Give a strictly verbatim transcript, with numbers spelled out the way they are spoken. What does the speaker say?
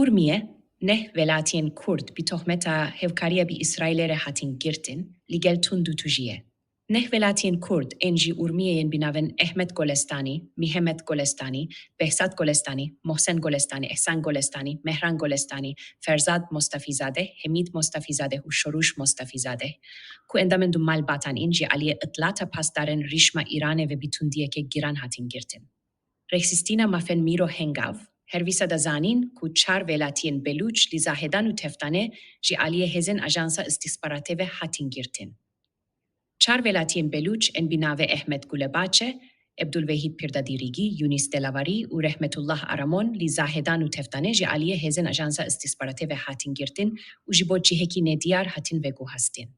Urmiye, neh welatiyên Kurd bi tohmeta hevkariya bi Îsraîlê re hatin girtin, li gel tund û tujî ye. Neh welatiyên Kurd ên ji Urmiyê yên bi navên Ehmed Golestanî, Mihemed Golestanî, Behzad Golestanî, Mohsen Golestanî, Ehsan Golestanî, Mehran Golestanî, Ferzad Mostafîzadeh, Hemîd Mostafîzadeh û Şoruş Mostafîzadeh, ku endamên du malbatan în, ji aliyê îtilata pasdarên rîşma Îranê ve bi tundiyeke giran hatin girtin. Rêxistina Mafên Mîro Hengav, her wisa da zanîn ku çar welatiyên Belûç li Zahedan û Teftanê ji aliyê hêzên Ajansa Îstîxbaratê ve hatin girtin. Çar welatiyên Belûç ên bi navê Ehmed Gulebaçe, Ebdulwehîd Pirdadîrîgî, Yunîs Delawarî û Rehmetullah Aramon li Zahedan û Teftanê ji aliyê hêzên Ajansa Îstîxbaratê ve hatin girtin û ji bo cihekî nediyar hatin veguhastin.